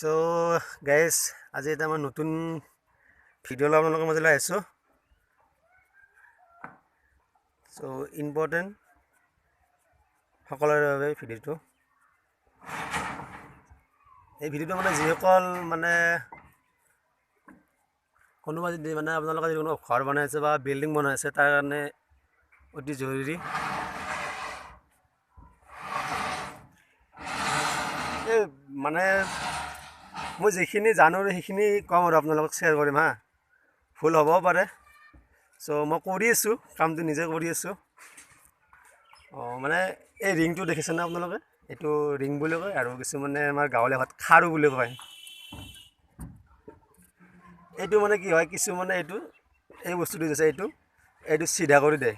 চ' guys, আজি এটা মই নতুন ভিডিঅ' লৈ আপোনালোকৰ মাজলৈ আহিছোঁ। চ' ইম্পৰ্টেণ্ট সকলোৰে বাবে ভিডিঅ'টো। এই ভিডিঅ'টো মানে যিসকল মানে কোনোবা যদি মানে আপোনালোকে যদি কোনোবা ঘৰ বনাই আছে বা বিল্ডিং বনাই আছে, তাৰ কাৰণে অতি জৰুৰী। এই মানে মই যিখিনি জানো আৰু সেইখিনি ক'ম আৰু আপোনালোকক শ্বেয়াৰ কৰিম। হা, ভুল হ'বও পাৰে। চ' মই কৰি আছোঁ, কামটো নিজে কৰি আছোঁ। অঁ, মানে এই ৰিংটো দেখিছেনে আপোনালোকে? এইটো ৰিং বুলি কয় আৰু কিছুমানে আমাৰ গাঁৱলীয়া ভাষাত খাৰু বুলি কয়। এইটো মানে কি হয়, কিছুমানে এইটো এই বস্তুটো যে আছে, এইটো চিধা কৰি দিয়ে।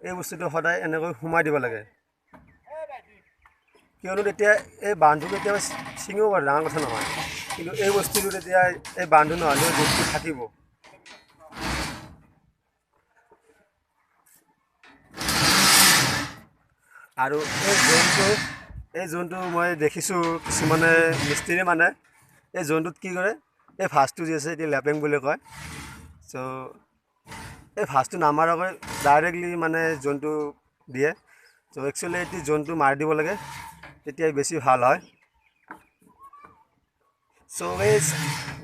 এই বস্তুটো সদায় এনেকৈ সোমাই দিব লাগে, কিয়নো তেতিয়া এই বান্ধটো কেতিয়াবা ছিঙিব পাৰে, ডাঙৰ কথা নহয়। কিন্তু এই বস্তুটো তেতিয়া এই বান্ধটো নহ'লেও বস্তু থাকিব। আৰু এই জোনটো মই দেখিছোঁ কিছুমানে মিস্ত্ৰী মানে এই জোনটোত কি কৰে, এই ভাঁজটো যি আছে এইটো লেপেং বুলি কয়। চ' এই ভাঁজটো নামাৰাকৈ ডাইৰেক্টলি মানে জোনটো দিয়ে। চ' একচুৱেলি এইটো জোনটো মাৰি দিব লাগে, তেতিয়া বেছি ভাল হয়। চ' এই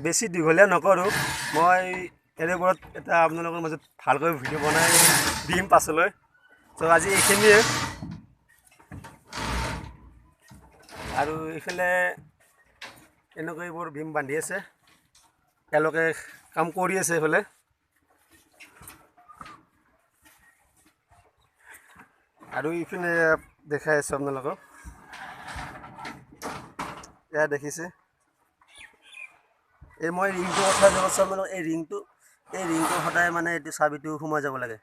বেছি দীঘলীয়া নকৰোঁ, মই ইয়াৰ ওপৰত এটা আপোনালোকৰ মাজত ভালকৈ ভিডিঅ' বনাই দিম পাছলৈ। চ' আজি এইখিনিয়ে। আৰু এইফালে এনেকৈ এইবোৰ ভীম বান্ধি আছে, তেওঁলোকে কাম কৰি আছে এইফালে। আৰু ইপিনে দেখাই আছোঁ আপোনালোকক, এয়া দেখিছে। এই মই ৰিংটোৰ কথা যে কৈছোঁ আপোনালোক, এই ৰিংটো সদায় মানে এইটো চাবিটো সোমাই যাব লাগে।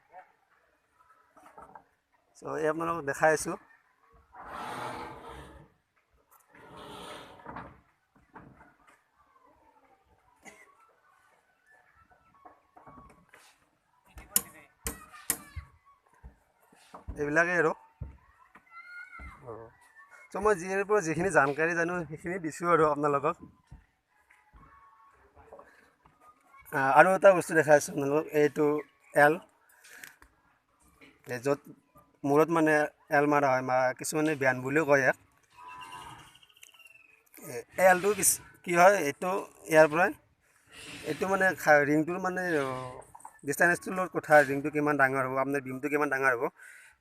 চ' এই আপোনালোকক দেখাই আছোঁ। এইবিলাকেই আৰু। চ' মই যিৰ পৰা যিখিনি জানকাৰী জানো সেইখিনি দিছোঁ আৰু আপোনালোকক। আৰু এটা বস্তু দেখাই আছোঁ আপোনালোকক, এইটো এল, এই য'ত মূৰত মানে এল মাৰা হয়, বা কিছুমানে ব্যান বুলিও কয় ইয়াক। এই এলটো কি হয়, এইটো ইয়াৰ পৰাই এইটো মানে ৰিংটোৰ মানে ডিষ্টেঞ্চটোৰ লগত কথা, ৰিংটো কিমান ডাঙৰ হ'ব, আপোনাৰ বিমটো কিমান ডাঙৰ হ'ব,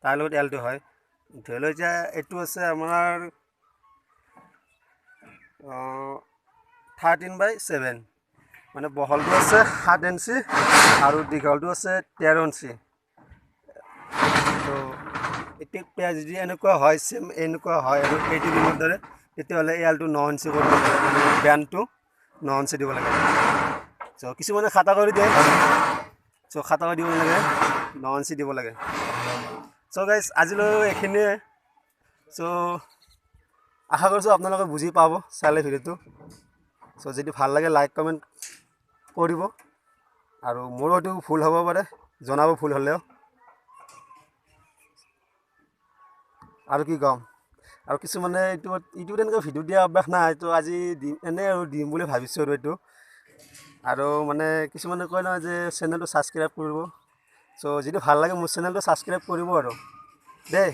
তাৰ লগত এলটো হয়। ধৰি লওক এতিয়া এইটো আছে আপোনাৰ 13/7, মানে বহলটো আছে 7 ইঞ্চি আৰু দীঘলটো আছে 13 ইঞ্চি। ত' এতিয়া যদি এনেকুৱা হয়, ছেম এনেকুৱা হয় আৰু এইটো বিমৰ দৰে, তেতিয়াহ'লে এই এলটো 9 ইঞ্চি কৰিব লাগে, মানে বেণ্ডটো 9 ইঞ্চি দিব লাগে। চ' কিছুমানে খাটা কৰি দিয়ে, চ' খাটা কৰি দিব নালাগে, 9 ইঞ্চি দিব লাগে। চ' গাইজ, আজিলৈ এইখিনিয়ে। চ' আশা কৰিছোঁ আপোনালোকে বুজি পাব চালে ভিডিঅ'টো। চ' যদি ভাল লাগে লাইক কমেণ্ট কৰিব, আৰু মোৰো হয়তো ভুল হ'ব পাৰে, জনাব ভুল হ'লেও। আৰু কি ক'ম, আৰু কিছুমানে এইটো তেনেকৈ ভিডিঅ' দিয়া অভ্যাস নাই, তো আজি দিম এনেই আৰু দিম বুলি ভাবিছোঁ আৰু এইটো। আৰু মানে কিছুমানে কয় নহয় যে চেনেলটো ছাবস্ক্ৰাইব কৰিব। চ' যদি ভাল লাগে মোৰ চেনেলটো ছাবস্ক্ৰাইব কৰিব আৰু দেই।